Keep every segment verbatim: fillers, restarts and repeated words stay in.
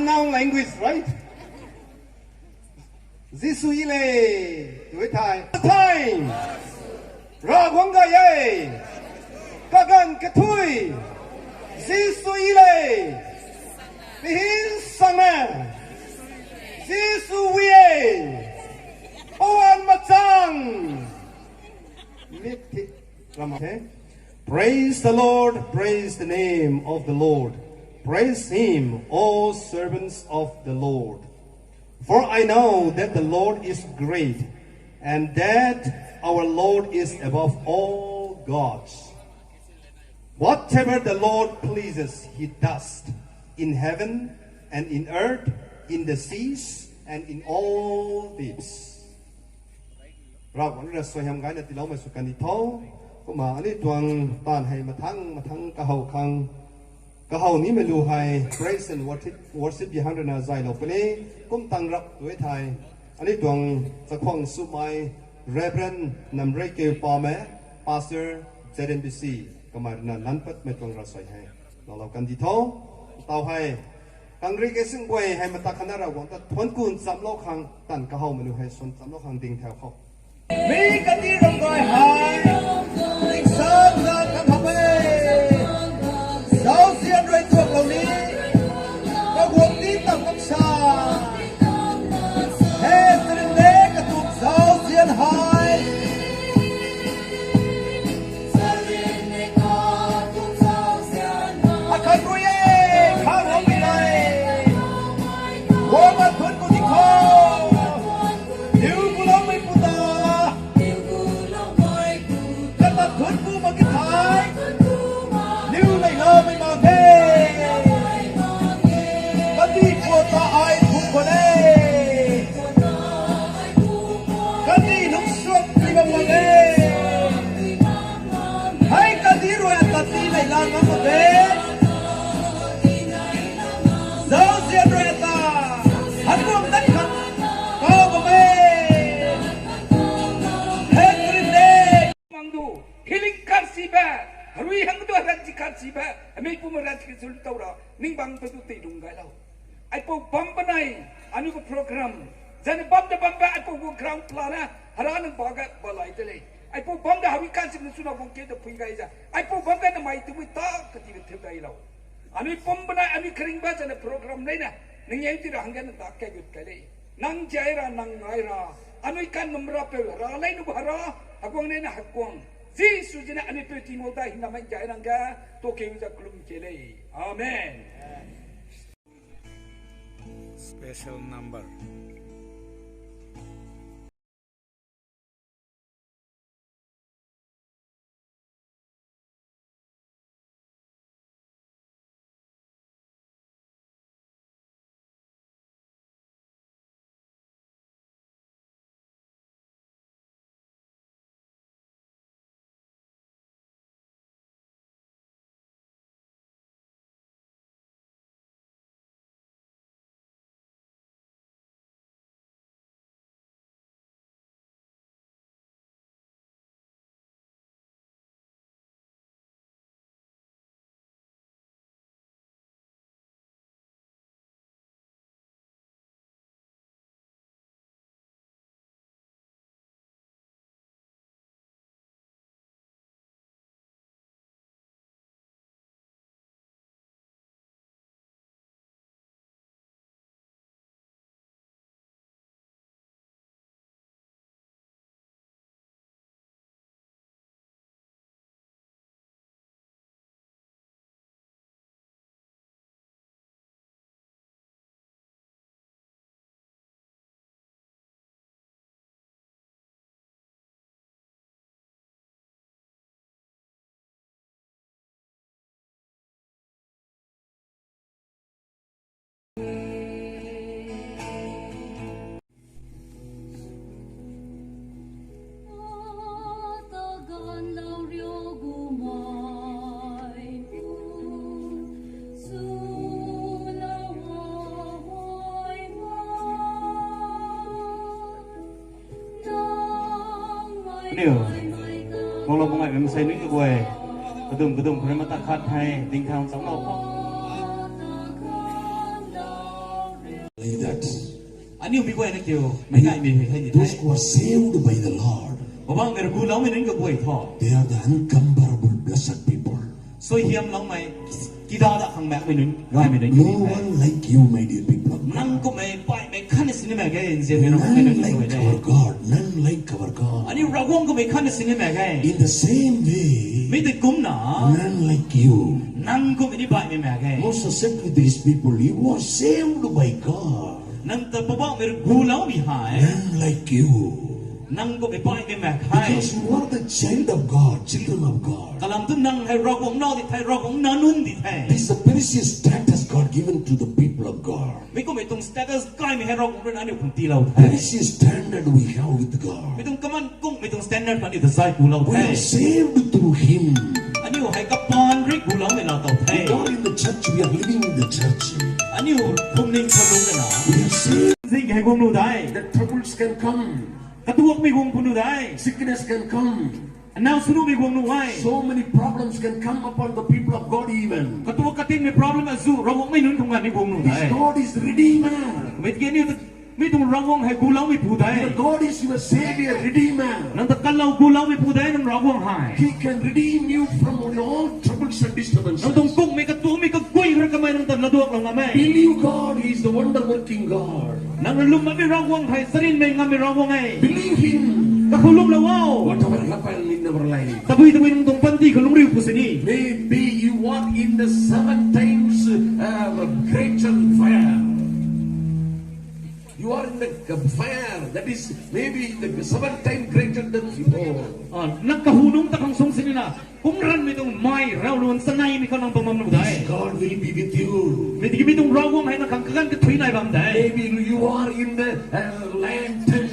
Our language, right? Jisu e le, tu e thei. Thei. Ravguangc gay e. Kaganv kathuic. Jisu e le. Pihin sang e. Jisu e. Pawan machang. Mit thi. Ramh the. Praise the Lord, praise the name of the Lord. Praise him, all servants of the Lord. For I know that the Lord is great, and that our Lord is above all gods. Whatever the Lord pleases, he does, in heaven and in earth, in the seas and in all deeps. Ravguangc rui suaihiam gayna tiiloumei sw kan ni tho. Kumna aniu tuang taanv hei mathang mathang kahow khang, kahow nimei lu hei praise and worship, worship bi hang ruina zaylou puni. Kum tang rap tu e thei, aniu tuang chakhwang swmei Reverend Namrei Keu Pamei, Pastor Z N B C, kamei ruina lan patmei tuang ravsuai hei loulou kan di tho. Tau hei, congregation guay hei mata khatna Ravguangc ta thuanc ku nchamlou khang, taanv kahowmei lu hei suan nchamlou khang ding thau khou. Mi kati ramh gay hei, tingsaengna kan hamh e. Zauzian rui tuaklou ni, kaguang ni tam mak sa. Hei, trin de katuang zauzian hei. Akhat rui e, kha ramh mi nai. Guangna thuanc ku di khou. Niw kuloumei pu ta. Kata thuanc ku mak ki thei. Niw nei loumei mak the. Kandih puat ta ai thu khwan e. Kandih lungsuak pi bam mak e. Hei kandih rui ata ti nei la ngam mak e. Zauzian rui ata. Han guang dat khang. Kau bam e. Hei krin de. Mang du, healing khat si ba, harui hang du rat si khat si ba, amei pum rat si sulu tau ra, ning bang pa tu tei lung gaylou. Aipou bam pa nai, aniu khou program, zana bam da bam ba, aipou khou ground plan na, hara nang ba ga balai te le. Aipou bam da harui khat si na suna bang ke da pui gay za, aipou bam ga na mai tu mui ta, kati ba thil gaylou. Aniu pum pa nai, aniu kring ba zana program nei na, ning yeng ti ra hang ga na ta kai gut kai le. Nang jai ra, nang ngai ra, aniu kan num ra pe ra, lei nu ba ra, haguang nei na haguang. Jisu zina aniu pe ti mo da hin na mai jai nang ga, to ke za klum ke le. Amen. Special number. Aniu, bolo bungai bam sei nui tu guay, kadum kadum khou rui mata khat hei ding thang chang lou khou. Aniu mi guayna kiu, mei gaymei hei hei ni Those the. Who are saved by the Lord, Poubauhmei rui guloumei nunc kaguay thu. They are the incomparable blessed people. Suaihiamloumei, kida da khang maekmei nunc, gaymei nunc. No one like you, my dear people of God. Nang kummei paihmei khatna sini mak ge, nzianmei Ravguangc nunc. None like our God, none like our God. Aniu Ravguangc kummei khatna sini mak ge. In the same way, Mi tei kumna, none like you. Nang kummei ni paihmei mak ge. Moses said to these people, you are saved by God. Nang ta Poubauhmei rui guloumei hei. None like you. Nang kummei paihmei mak ge. Because you are the child of God, children of God. Kalam thu nang hei Ravguangc nac di the, Ravguangc nac nunc di the. This is the precious status God given to the people of God. Mi kummei tuang status gaymei hei Ravguangc rui na aniu khang tiilou the. Precious standard we have with God. Mi tuang kaman kungmei tuang standard aniu ta zay gulou the. We are saved through Him. Aniu hei kapaan rui guloumei laa tow the. We are in the church, we are living in the church. Aniu phwamling khou lungc lana. We are saved. Zing hei guang nuh de. The troubles can come. Katuakmei guang puni de. Sickness can come. Anau sw nuhmei guang nuh e. So many problems can come upon the people of God even. Katuak katinmei problem azuh Ravguangc mei nunc khang ganv ni guang nuh de. This God is Redeemer. Mei tiki aniu ta, mi tuang Ravguangc hei guloumei pu de. The God is your Savior, Redeemer. Nang ta kanlou guloumei pu de nang Ravguangc hei. He can redeem you from all troubles and disturbances. Nang tuang kungmei katuakmei kaguay khou rui kamei nang ta laduaklou ngam e. Believe God, He is the wonder working God. Nang rui lwm bammei Ravguangc hei charynmei ngammei Ravguangc e. Believe Him. Kakhou lwmlou o. Whatever happen in our life. Tabui tabui nang tuang panty khou lungc riu pu sini. Maybe you are in the seven times, uh, greater fire. You are in the fire that is maybe the seven times greater than before. Ah, nang kahunungc ta khang sung sini na, kum ranmei tuang mei rav lun saneimei khou nang bam bam nuh de. This God will be with you. Mi tiki mi tuang Ravguangc hei nang khang kaganv kathuic nai bam de. Maybe you are in the, uh, lion tent.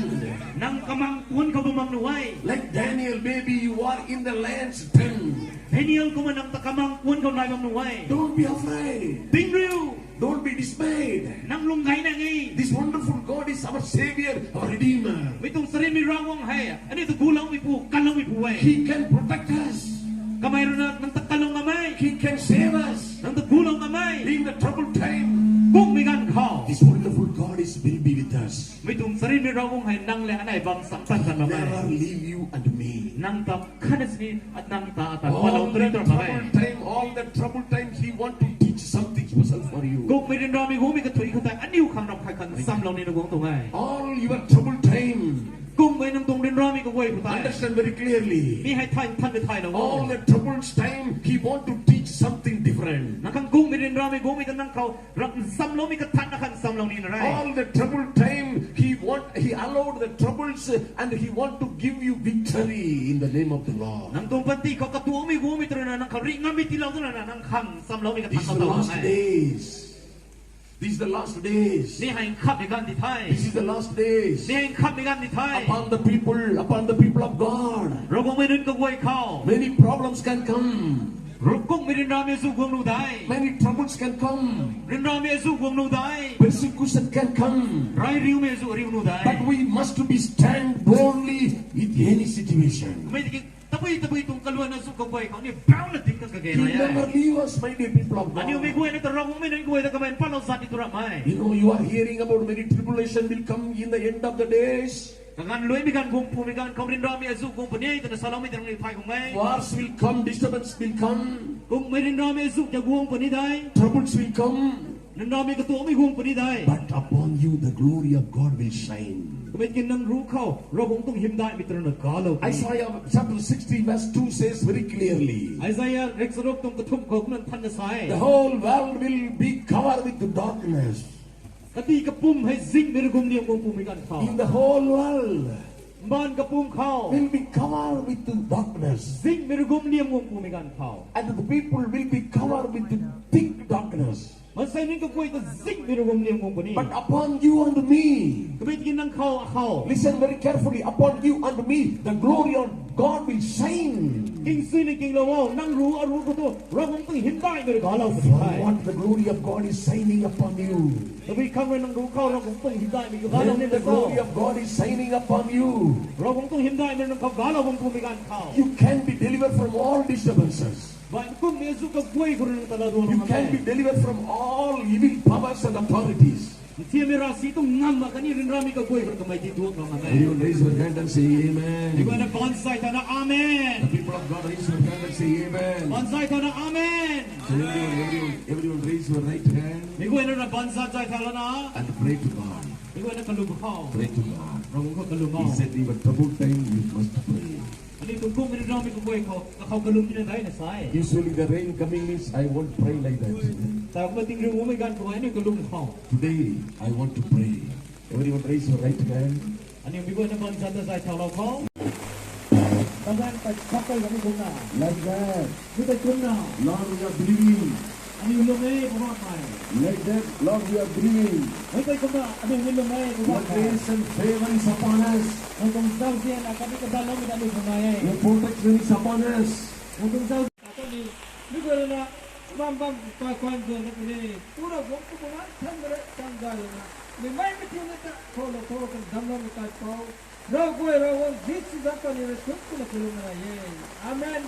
Nang kamang kuanc khou bam bam nuh e. Like Daniel, maybe you are in the lion's tent. Daniel kumna nang ta kamang kuanc khou nai bam nuh e. Don't be afraid. Ding riu. Don't be dismayed. Nang lung gay na nge. This wonderful God is our Savior, our Redeemer. Mi tuang charynmei Ravguangc hei aniu ta guloumei pu, kanloumei pu e. He can protect us. Kamei rui na nang ta kanlou ngam e. He can save us. Nang ta gulou ngam e. In the troubled time, kungmei ganv khou. This wonderful God is, will be with us. Mi tuang charynmei Ravguangc hei nang le anei bam sam tan tan bam e. Never leave you and me. Nang ta khatna sini, nang ta ata patlou tari tar mak e. All the troubled time, all the troubled time, He want to teach something special for you. Kungmei ryanramei guangmei kathuic khou tei aniu khang ramh khat khang nsamlou nina guang tuang e. All your troubled time, kungmei nang tuang ryanramei kaguay khou tei. Understand very clearly. Mi hei thay nthanmei thaylou o. All the troubled time, He want to teach something different. Nang khang kungmei ryanramei guangmei ta nang khou ramh nsamloumei kathanna khat nsamlou nina re. All the troubled time, He want, He allowed the troubles, uh, and He want to give you victory in the name of the Lord. Nang tuang panty khou katuakmei guangmei ta rui na nang khou rih ngammei tiilou twna nang khang nsamloumei kathanna tau e. These are the last days. These are the last days. Mi hei nkhamhmei ganv di the. This is the last days. Mi hei nkhamhmei ganv di the. Upon the people, upon the people of God, Ravguangc mei nunc kaguay khou many problems can come. Kungmei ryanramei azuh guang nuh de. Many troubles can come. Ryanramei azuh guang nuh de. Persecution can come. Rai riumei azuh riu nuh de. But we must be stand boldly in any situation. Mi tiki tabui tabui tuang kaluan azuh kaguay khou ni bauna ding kang kage nai e. He never leave us, my dear people of God. Aniu mei guayna ta Ravguangc mei nunc guay ta kamei patlou zat ni tu ramh e. You know, you are hearing about many tribulation will come in the end of the days. Kaganv luaimei ganv guang pumei ganv khou ryanramei azuh guang puni twna saloumei ta nangniw thay khang e. Wars will come, disturbance will come. Kungmei ryanramei azuh ta guang puni de. Troubles will come. Ryanramei katuakmei guang puni de. But upon you the glory of God will shine. Kumei tiki nang ruc khou Ravguangc tuang hymdaihmei ta rui na galou e. Isaiah chapter sixty verse two says very clearly, Isaiah rikcharuk tuang kathumh khou kumna nthanna sa e. The whole world will be covered with darkness. Kandih kapwm hei zinghmei rui guang liam guang pumei ganv khou. In the whole world, mbaanv kapwm khou will be covered with darkness. Zinghmei rui guang liam guang pumei ganv khou. And the people will be covered with thick darkness. Maansei nunc kaguay ta zinghmei rui guang liam guang puni. But upon you and me, Kumei tiki nang khou, akhou, listen very carefully, upon you and me the glory of God will shine. Kingsuina kinglou o, nang ruc aruc khou tu Ravguangc tuang hymdaihmei rui galou puni. For what the glory of God is shining upon you. Tabui khang rui nang ruc khou Ravguangc tuang hymdaihmei khou galou nina sa. When the glory of God is shining upon you, Ravguangc tuang hymdaihmei nang khou galou bam pumei ganv khou, you can be delivered from all disturbances. Baihmei kungmei azuh kaguay khou rui nang ta laduan ngam e. You can be delivered from all evil powers and authorities. Nthiammei ravsic tuang ngam mak khatni ryanramei kaguay khang kamei ti duak ram mak e. Everyone raise your hand and say amen. Mi guayna baan zay thana amen. The people of God, raise your hand and say amen. Baan zay thana amen. So everyone, everyone, everyone raise your right hand. Mi guayna na baan zat zay tha lana. And pray to God. Mi guayna kalum khou. Pray to God. Ravguangc khou kalum o. He said, even troubled time you must pray. Aniu tuang kummei ryanramei kaguay khou, kakhou kalum tina dei na sa e. Usually the rain coming means I won't pray like that. Tau kumna tingriu guangmei ganv khou aniu kalum khou. Today I want to pray. Everyone raise your right hand. Aniu mi guayna baan zat ta zay thaulou khou. Kaganv ta kap kai kami kumna. Like that. Mi tei kumna. Lord, we are believing. Aniu lwm e, Poubauhmei. Like that, Lord, we are believing. Mi tei kumna, aniu ni lwm e, Poubauhmei. Your grace and favor is upon us. Nang tuang zauzian akhatni kazanloumei ta aniu khang nai e. Your protection is upon us. Nang tuang zauzian akhatni, mi guayna, bam bam, kai kuan zuan na puni, pura guang tu kumna, than mara, tang gay na. Mi mei mi thiu na ta, khou lou khou, kan damloumei kaipouc. Ravguay, Ravguangc, Jisu zanc kaniw rui sut kumna kalum na e. Amen.